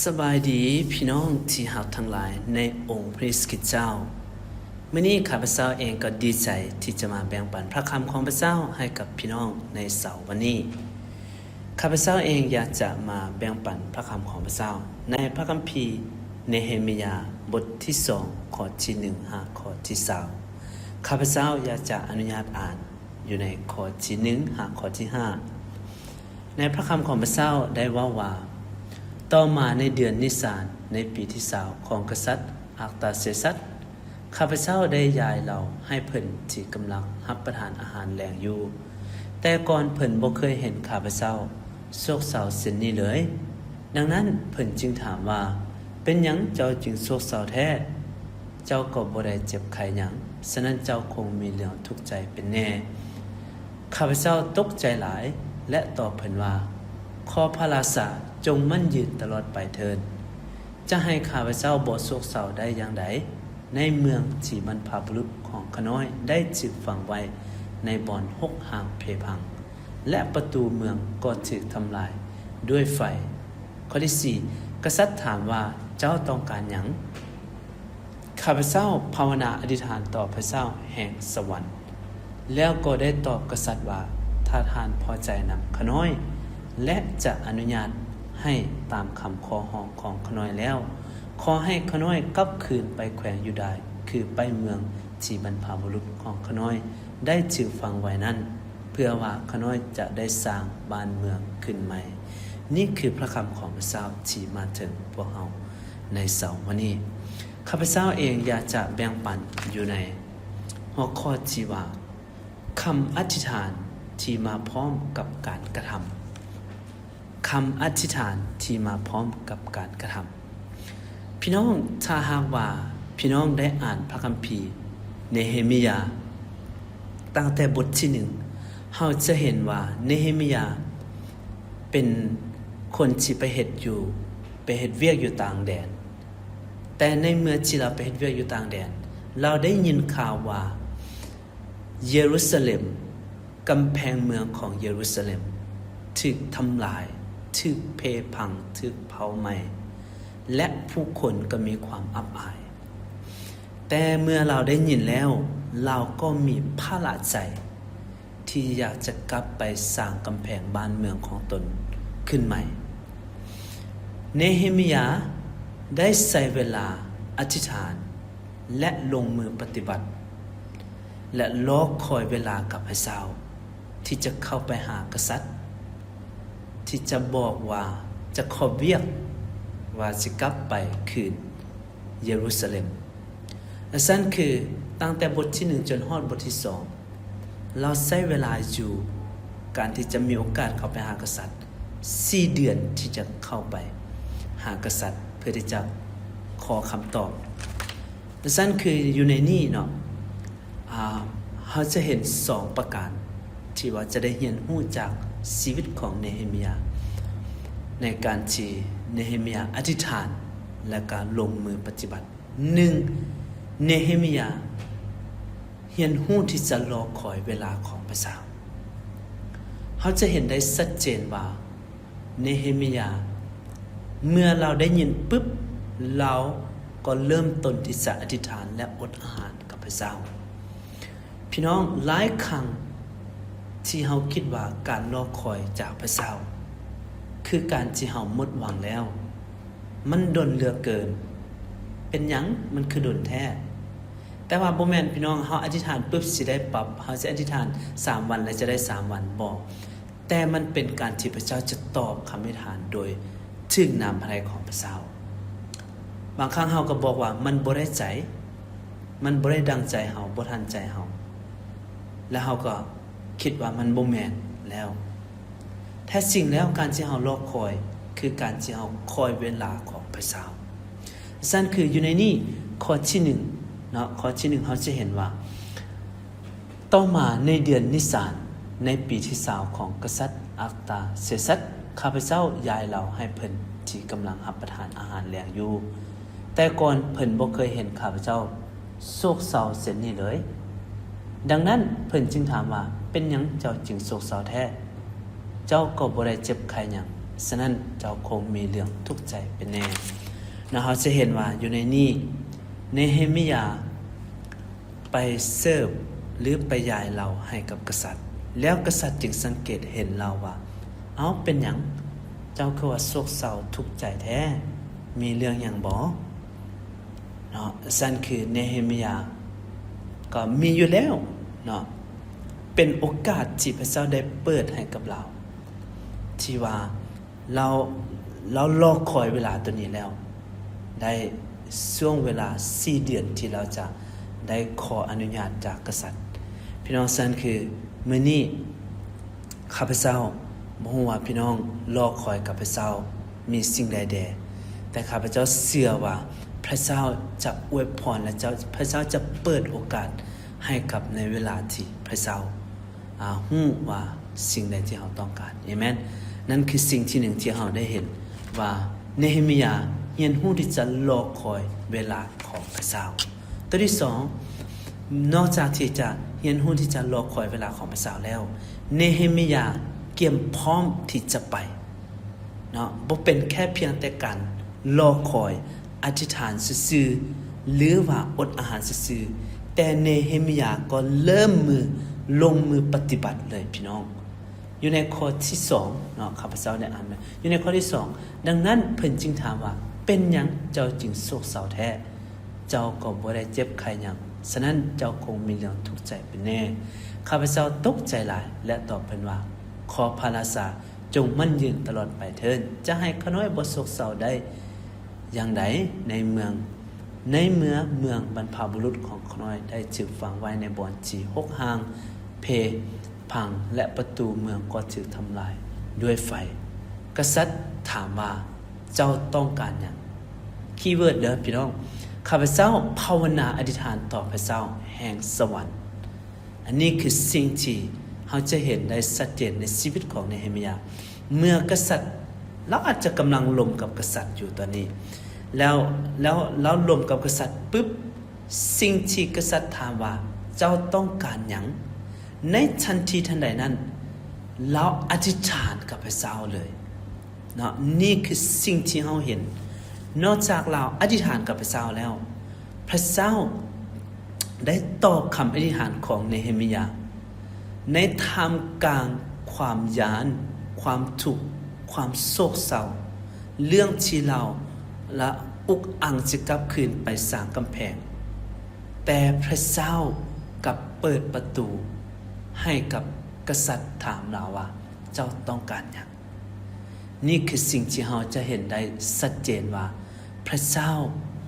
ສະບາຍດີພີ່ນ້ອງທີ່ຮັກທັງຫຼາຍໃນອົງພະເຢຊູຄຣິດເຈົ້າ. ມື້ນີ້ຂ້າພະເຈົ້າເອງກໍດີໃຈທີ່ຈະມາແບ່ງປັນພະຄຳຂອງພະເຈົ້າໃຫ້ກັບພີ່ນ້ອງໃນເຊົ້າວັນນີ້. ຂ້າພະເຈົ້າເອງຢາກຈະມາແບ່ງປັນພະຄຳຂອງພະເຈົ້າໃນພະຄຳພີເນເຮມີຍາ ບົດທີສອງ ຂໍ້ທີໜຶ່ງຫາຂໍ້ທີຊາວ. ຂ້າພະເຈົ້າຢາກຈະອະນຸຍາດອ່ານຢູ່ໃນຂໍ້ທີໜຶ່ງຫາຂໍ້ທີຫ້າ. ໃນພະຄຳຂອງພະເຈົ້າໄດ້ເວົ້າວ່າ, ຕໍ່ມາໃນເດືອນນິສານ ໃນປີທີຊາວຂອງກະສັດອາກຕາເຊຊັດ, ຂ້າພະເຈົ້າໄດ້ຢາຍເລົາໃຫ້ເພິ່ນທີ່ກຳລັງຮັບປະທານອາຫານແລງຢູ່. ແຕ່ກ່ອນເພິ່ນບໍ່ເຄີຍເຫັນຂ້າພະເຈົ້າໂສກເສົ້າເຊັ່ນນີ້ເລີຍ. ດັ່ງນັ້ນເພິ່ນຈຶ່ງຖາມວ່າ, ເປັນຫຍັງເຈົ້າຈຶ່ງໂສກເສົ້າແທ້? ເຈົ້າກໍບໍ່ໄດ້ເຈັບໄຂ້ຫຍັງ, ສະນັ້ນເຈົ້າຄົງມີເລື່ອງທຸກໃຈເປັນແນ່. ຂ້າພະເຈົ້າຕົກໃຈຫຼາຍ ແລະ ຕອບເພິ່ນວ່າ, ຂໍພະລາຊາຈົ່ງໝັ້ນຍືນຕະຫຼອດໄປເທີ້ນ. ຈະໃຫ້ຂ້າພະເຈົ້າບໍ່ໂສກເສົ້າໄດ້ຢ່າງໃດ, ໃນເມືອງທີ່ບັນພະບຸລຸດຂອງຂ້ານ້ອຍໄດ້ຖືກຝັງໄວ້ໃນບ່ອນຮົກຮ້າງເພພັງ, ແລະ ປະຕູເມືອງກໍຖືກທຳລາຍດ້ວຍໄຟ. ຂໍ້ທີສີ່, ກະສັດຖາມວ່າ, ເຈົ້າຕ້ອງການຫຍັງ? ຂ້າພະເຈົ້າພາວະນາອະທິຖານຕໍ່ພະເຈົ້າແຫ່ງສະຫວັນ, ແລ້ວກໍໄດ້ຕອບກະສັດວ່າ, ຖ້າທ່ານພໍໃຈນຳຂ້ານ້ອຍ ແລະ ຈະອະນຸຍາດໃຫ້ຕາມຄຳຂໍຮ້ອງຂອງຂ້ານ້ອຍແລ້ວ, ຂໍໃຫ້ຂ້ານ້ອຍກັບຄືນໄປແຂວງຢູດາ, ຄືໄປເມືອງທີ່ບັນພະບຸລຸດຂອງຂ້ານ້ອຍໄດ້ຖືກຝັງໄວ້ນັ້ນ, ເພື່ອວ່າຂ້ານ້ອຍຈະໄດ້ສ້າງບ້ານເມືອງຂຶ້ນໃໝ່. ນີ້ຄືພະຄຳຂອງພະເຈົ້າທີ່ມາເຖິງພວກເຮົາໃນເຊົ້າມື້ນີ້. ຂ້າພະເຈົ້າເອງຢາກຈະແບ່ງປັນຢູ່ໃນຫົວຂໍ້ທີ່ວ່າ, ຄຳອະທິຖານທີ່ມາພ້ອມກັບການກະທຳ. ຄຳອະທິຖານທີ່ມາພ້ອມກັບການກະທຳ. ພີ່ນ້ອງ, ຖ້າຫາກວ່າພີ່ນ້ອງໄດ້ອ່ານພະຄຳພີເນເຮມີຍາ ຕັ້ງແຕ່ບົດທີໜຶ່ງ, ເຮົາຈະເຫັນວ່າເນເຮມີຍາເປັນຄົນທີ່ໄປເຮັດຢູ່, ໄປເຮັດວຽກຢູ່ຕ່າງແດນ. ແຕ່ໃນເມື່ອທີ່ລາວໄປເຮັດວຽກຢູ່ຕ່າງແດນ, ລາວໄດ້ຍິນຂ່າວວ່າ ເຢຣູຊາເລັມ, ກຳແພງເມືອງຂອງເຢຣູຊາເລັມຖືກທຳລາຍ, ຖືກເພພັງ, ຖືກເຜົາໄໝ້ ແລະ ຜູ້ຄົນກໍມີຄວາມອັບອາຍ. ແຕ່ເມື່ອລາວໄດ້ຍິນແລ້ວ, ລາວກໍມີພາລະໃຈທີ່ຢາກຈະກັບໄປສ້າງກຳແພງບ້ານເມືອງຂອງຕົນຂຶ້ນໃໝ່. ເນເຮມີຍາໄດ້ໃຊ້ເວລາອະທິຖານ ແລະ ລົງມືປະຕິບັດ ແລະ ລໍຄອຍເວລາກັບພະເຈົ້າ ທີ່ຈະເຂົ້າໄປຫາກະສັດ ທີ່ຈະບອກວ່າຈະຂອບວຽກວ່າຊິກັບໄປຄືນເຢຣູຊາເລັມ. ແລະ ຊັ້ນຄືຕັ້ງແຕ່ບົດທີໜຶ່ງຈົນຮອດບົດທີສອງ ລາວໃຊ້ເວລາຢູ່ການທີ່ຈະມີໂອກາດເຂົ້າໄປຫາກະສັດ ສີ່ເດືອນທີ່ຈະເຂົ້າໄປຫາກະສັດ ເພື່ອທີ່ຈະຂໍຄຳຕອບ. ແລະ ຊັ້ນຄືຢູ່ໃນນີ້ເນາະ, ອາ, ເຮົາຈະເຫັນສອງປະການທີ່ວ່າຈະໄດ້ຮຽນຮູ້ຈາກຊີວິດຂອງເນເຮມີຍາ ໃນການທີ່ເນເຮມີຍາອະທິຖານ ແລະ ກະລົງມືປະຕິບັດ. ໜຶ່ງ, ເນເຮມີຍາຮຽນຮູ້ທີ່ຈະລໍຄອຍເວລາຂອງພະເຈົ້າ. ເຮົາຈະເຫັນໄດ້ຊັດເຈນວ່າ ເນເຮມີຍາ ເມື່ອລາວໄດ້ຍິນປຶບ, ລາວກໍເລີ່ມຕົ້ນທີ່ຈະອະທິຖານ ແລະ ອົດອາຫານກັບພະເຈົ້າ. ພີ່ນ້ອງ, ຫຼາຍຄັ້ງທີ່ເຮົາຄິດວ່າການລໍຄອຍຈາກພະເຈົ້າ ຄືການທີ່ເຮົາໝົດຫວັງແລ້ວ, ມັນດົນເຫຼືອເກີນ. ເປັນຫຍັງມັນຄືດົນແທ້? ແຕ່ວ່າບໍ່ແມ່ນ, ພີ່ນ້ອງ, ເຮົາອະທິຖານປຶບ ຊິໄດ້ປັບ, ເຮົາຊິອະທິຖານສາມວັນ ແລ້ວຈະໄດ້ສາມວັນ, ບໍ່. ແຕ່ມັນເປັນການທີ່ພະເຈົ້າຈະຕອບຄຳອະທິຖານໂດຍຖືກນ້ຳພະໄທຂອງພະເຈົ້າ. ບາງຄັ້ງເຮົາກໍບອກວ່າມັນບໍ່ໄດ້ໃຈ, ມັນບໍ່ໄດ້ດັ່ງໃຈເຮົາ, ບໍ່ທັນໃຈເຮົາ, ແລ້ວເຮົາກໍຄິດວ່າມັນບໍ່ແມ່ນແລ້ວ. ແທ້ຈິງແລ້ວ ການທີ່ເຮົາລໍຄອຍ ຄືການທີ່ເຮົາຄອຍເວລາຂອງພະເຈົ້າ. ຊັ້ນຄືຢູ່ໃນນີ້ ຂໍ້ທີໜຶ່ງເນາະ, ຂໍ້ທີໜຶ່ງເຮົາຈະເຫັນວ່າ ຕໍ່ມາໃນເດືອນນິສານ ໃນປີທີຊາວຂອງກະສັດອາກຕາເຊຊັດ, ຂ້າພະເຈົ້າຢາຍເລົາໃຫ້ເພິ່ນທີ່ກຳລັງຮັບປະທານອາຫານແລງຢູ່. ແຕ່ກ່ອນເພິ່ນບໍ່ເຄີຍເຫັນຂ້າພະເຈົ້າໂສກເສົ້າເຊັ່ນນີ້ເລີຍ. ດັ່ງນັ້ນເພິ່ນຈຶ່ງຖາມວ່າ, ເປັນຫຍັງເຈົ້າຈຶ່ງໂສກເສົ້າແທ້? ເຈົ້າກໍບໍ່ໄດ້ເຈັບໄຂ້ຫຍັງ, ສະນັ້ນເຈົ້າຄົງມີເລື່ອງທຸກໃຈເປັນແນ່. ແລ້ວເຮົາຈະເຫັນວ່າຢູ່ໃນນີ້ ເນເຮມີຍາໄປເສີບ ຫຼື ໄປຢາຍເຫຼົ້າໃຫ້ກັບກະສັດ, ແລ້ວກະສັດຈຶ່ງສັງເກດເຫັນລາວວ່າ, ເອົ້າ, ເປັນຫຍັງເຈົ້າຄືວ່າໂສກເສົ້າທຸກໃຈແທ້? ມີເລື່ອງຫຍັງບໍ? ເນາະ, ຊັ້ນຄືເນເຮມີຍາກໍມີຢູ່ແລ້ວເນາະ, ເປັນໂອກາດທີ່ພະເຈົ້າໄດ້ເປີດໃຫ້ກັບລາວ ທີ່ວ່າລາວ, ລາວລໍຄອຍເວລາຕົວນີ້ແລ້ວ, ໄດ້ຊ່ວງເວລາສີ່ເດືອນທີ່ລາວຈະໄດ້ຂໍອະນຸຍາດຈາກກະສັດ. ພີ່ນ້ອງ, ຊັ້ນຄືມື້ນີ້ ຂ້າພະເຈົ້າບໍ່ຮູ້ວ່າພີ່ນ້ອງລໍຄອຍກັບພະເຈົ້າມີສິ່ງໃດແດ່, ແຕ່ຂ້າພະເຈົ້າເຊື່ອວ່າພະເຈົ້າຈະອວຍພອນ ແລະ ເຈົ້າ, ພະເຈົ້າຈະເປີດໂອກາດໃຫ້ກັບໃນເວລາທີ່ພະເຈົ້າ, ອາ, ຮູ້ວ່າສິ່ງໃດທີ່ເຮົາຕ້ອງການ. ເອເມນ. ນັ້ນຄືສິ່ງທີໜຶ່ງທີ່ເຮົາໄດ້ເຫັນວ່າ ເນເຮມີຍາຮຽນຮູ້ທີ່ຈະລໍຄອຍເວລາຂອງພະເຈົ້າ. ຕົວທີສອງ, ນອກຈາກທີ່ຈະຮຽນຮູ້ທີ່ຈະລໍຄອຍເວລາຂອງພະເຈົ້າແລ້ວ, ເນເຮມີຍາກຽມພ້ອມທີ່ຈະໄປເນາະ, ບໍ່ເປັນແຄ່ພຽງແຕ່ການລໍຄອຍ, ອະທິຖານຊື່ໆ ຫຼືວ່າອົດອາຫານຊື່ໆ, ແຕ່ເນເຮມີຍາກໍເລີ່ມມື, ລົງມືປະຕິບັດເລີຍ, ພີ່ນ້ອງ. ຢູ່ໃນຂໍ້ທີສອງເນາະ, ຂ້າພະເຈົ້າໄດ້ອ່ານມາ, ຢູ່ໃນຂໍ້ທີສອງ, ດັ່ງນັ້ນເພິ່ນຈຶ່ງຖາມວ່າ, ເປັນຫຍັງເຈົ້າຈຶ່ງໂສກເສົ້າແທ້? ເຈົ້າກໍບໍ່ໄດ້ເຈັບໄຂ້ຫຍັງ, ສະນັ້ນເຈົ້າຄົງມີເລື່ອງທຸກໃຈເປັນແນ່. ຂ້າພະເຈົ້າຕົກໃຈຫຼາຍ ແລະ ຕອບເພິ່ນວ່າ, ຂໍພະລາຊາຈົ່ງໝັ້ນຍືນຕະຫຼອດໄປເທີ້ນ, ຈະໃຫ້ຂ້ານ້ອຍບໍ່ໂສກເສົ້າໄດ້ຢ່າງໃດ? ໃນເມືອງ, ໃນເມື່ອເມືອງບັນພະບຸລຸດຂອງຂ້ານ້ອຍໄດ້ຖືກຝັງໄວ້ໃນບ່ອນທີ່ຮົກຮ້າງເພພັງ ແລະ ປະຕູເມືອງກໍຖືກທຳລາຍດ້ວຍໄຟ. ກະສັດຖາມວ່າ, ເຈົ້າຕ້ອງການຫຍັງ? ຄີເວີດເດີພີ່ນ້ອງ, ຂ້າພະເຈົ້າພາວະນາອະທິຖານຕໍ່ພະເຈົ້າແຫ່ງສະຫວັນ. ອັນນີ້ຄືສິ່ງທີ່ເຮົາຈະເຫັນໄດ້ຊັດເຈນໃນຊີວິດຂອງເນເຮມີຍາ. ເມື່ອກະສັດ, ລາວອາດຈະກຳລັງລົມກັບກະສັດຢູ່ຕອນນີ້, ແລ້ວ, ແລ້ວລາວລົມກັບກະສັດປຶບ, ສິ່ງທີ່ກະສັດຖາມວ່າ, ເຈົ້າຕ້ອງການຫຍັງ? ໃນທັນທີທັນໃດນັ້ນ, ລາວອະທິຖານກັບພະເຈົ້າເລີຍ. ເນາະ, ນີ້ຄືສິ່ງທີ່ເຮົາເຫັນ. ນອກຈາກລາວອະທິຖານກັບພະເຈົ້າແລ້ວ, ພະເຈົ້າໄດ້ຕອບຄຳອະທິຖານຂອງເນເຮມີຍາ ໃນທ່າມກາງຄວາມຢ້ານ, ຄວາມທຸກ, ຄວາມໂສກເສົ້າ, ເລື່ອງທີ່ລາວລະອຸກອັ່ງຈະກັບຄືນໄປສ້າງກຳແພງ, ແຕ່ພະເຈົ້າກັບເປີດປະຕູໃຫ້ກັບກະສັດ, ຖາມລາວວ່າ, ເຈົ້າຕ້ອງການຫຍັງ? ນີ້ຄືສິ່ງທີ່ເຮົາຈະເຫັນໄດ້ຊັດເຈນວ່າ ພະເຈົ້າ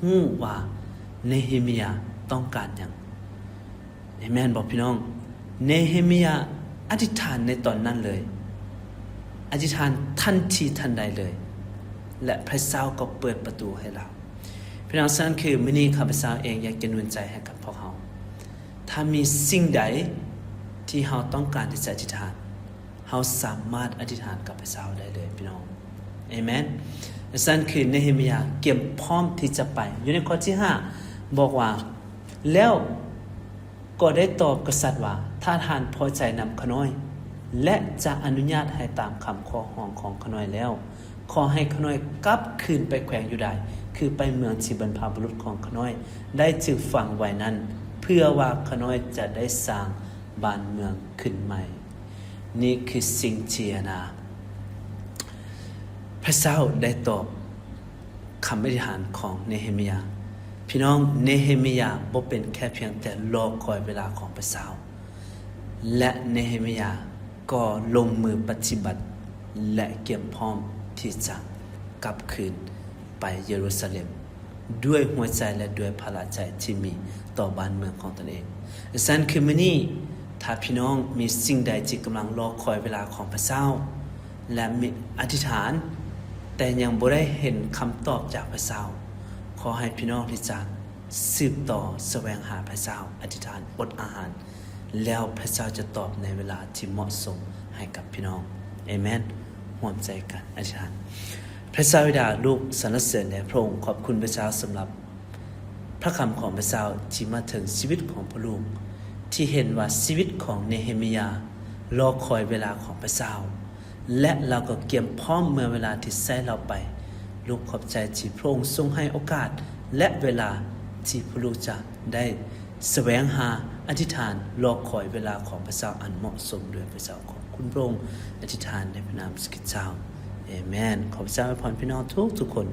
ຮູ້ວ່າເນເຮມີຍາຕ້ອງການຫຍັງ. ເອເມນບໍ່ພີ່ນ້ອງ? ເນເຮມີຍາອະທິຖານໃນຕອນນັ້ນເລີຍ, ອະທິຖານທັນທີທັນໃດເລີຍ, ແລະ ພະເຈົ້າກໍເປີດປະຕູໃຫ້ລາວ. ພີ່ນ້ອງ, ສະນັ້ນຄືມື້ນີ້ຂ້າພະເຈົ້າເອງຢາກຈະໜູນໃຈໃຫ້ກັບພວກເຮົາ, ຖ້າມີສິ່ງໃດທີ່ເຮົາຕ້ອງການທີ່ຈະອະທິຖານ, ເຮົາສາມາດອະທິຖານກັບພະເຈົ້າໄດ້ເລີຍພີ່ນ້ອງ. ເອເມນ. ສະນັ້ນຄືເນເຮມີຍາກຽມພ້ອມທີ່ຈະໄປ. ຢູ່ໃນຂໍ້ທີຫ້າບອກວ່າ, ແລ້ວກໍໄດ້ຕອບກະສັດວ່າ, ຖ້າທ່ານພໍໃຈນຳຂ້ານ້ອຍ ແລະ ຈະອະນຸຍາດໃຫ້ຕາມຄຳຂໍຮ້ອງຂອງຂ້ານ້ອຍແລ້ວ, ຂໍໃຫ້ຂ້ານ້ອຍກັບຄືນໄປແຂວງຢູດາ, ຄືໄປເມືອງທີ່ບັນພະບຸລຸດຂອງຂ້ານ້ອຍໄດ້ຖືກຝັງໄວ້ນັ້ນ, ເພື່ອວ່າຂ້ານ້ອຍຈະໄດ້ສ້າງບ້ານເມືອງຂຶ້ນໃໝ່. ນີ້ຄືສິ່ງທີ່ ອັນນາ ພະເຈົ້າໄດ້ຕອບຄຳອະທິຖານຂອງເນເຮມີຍາ. ພີ່ນ້ອງ, ເນເຮມີຍາບໍ່ເປັນແຄ່ພຽງແຕ່ລໍຄອຍເວລາຂອງພະເຈົ້າ, ແລະ ເນເຮມີຍາກໍລົງມືປະຕິບັດ ແລະ ກຽມພ້ອມທີ່ຈະກັບຄືນໄປເຢຣູຊາເລັມ ດ້ວຍຫົວໃຈ ແລະ ດ້ວຍພາລະໃຈທີ່ມີຕໍ່ບ້ານເມືອງຂອງຕົນເອງ. ສະນັ້ນຄືມື້ນີ້, ຖ້າພີ່ນ້ອງມີສິ່ງໃດທີ່ກຳລັງລໍຄອຍເວລາຂອງພະເຈົ້າ ແລະ ມີອະທິຖານ, ແຕ່ຍັງບໍ່ໄດ້ເຫັນຄຳຕອບຈາກພະເຈົ້າ, ຂໍໃຫ້ພີ່ນ້ອງທີ່ຈະສືບຕໍ່ສະແຫວງຫາພະເຈົ້າ, ອະທິຖານ, ອົດອາຫານ, ແລ້ວພະເຈົ້າຈະຕອບໃນເວລາທີ່ເໝາະສົມໃຫ້ກັບພີ່ນ້ອງ. ເອເມນ. ຮ່ວມໃຈກັນອະທິຖານ. ພະເຈົ້າບິດາ, ລູກສັນລະເສີນແດ່ພະອົງ, ຂອບຄຸນພະເຈົ້າສຳລັບພະຄຳຂອງພະເຈົ້າທີ່ມາເຖິງຊີວິດຂອງພະລູກ, ທີ່ເຫັນວ່າຊີວິດຂອງເນເຮມີຍາລໍຄອຍເວລາຂອງພະເຈົ້າ, ແລະ ເຮົາກໍກຽມພ້ອມເມື່ອເວລາທີ່ໃຊ້ເຮົາໄປ. ລູກຂອບໃຈທີ່ພະອົງຊົງໃຫ້ໂອກາດ ແລະ ເວລາທີ່ພວກລູກຈະໄດ້ສະແຫວງຫາ, ອະທິຖານ, ລໍຄອຍເວລາຂອງພະເຈົ້າອັນເໝາະສົມດ້ວຍ. ພະເຈົ້າ ຂອບຄຸນພະອົງ, ອະທິຖານໃນພະນາມເຢຊູຄຣິດເຈົ້າ. ເອເມນ. ຂໍພະເຈົ້າອວຍພອນພີ່ນ້ອງທຸກໆຄົນ.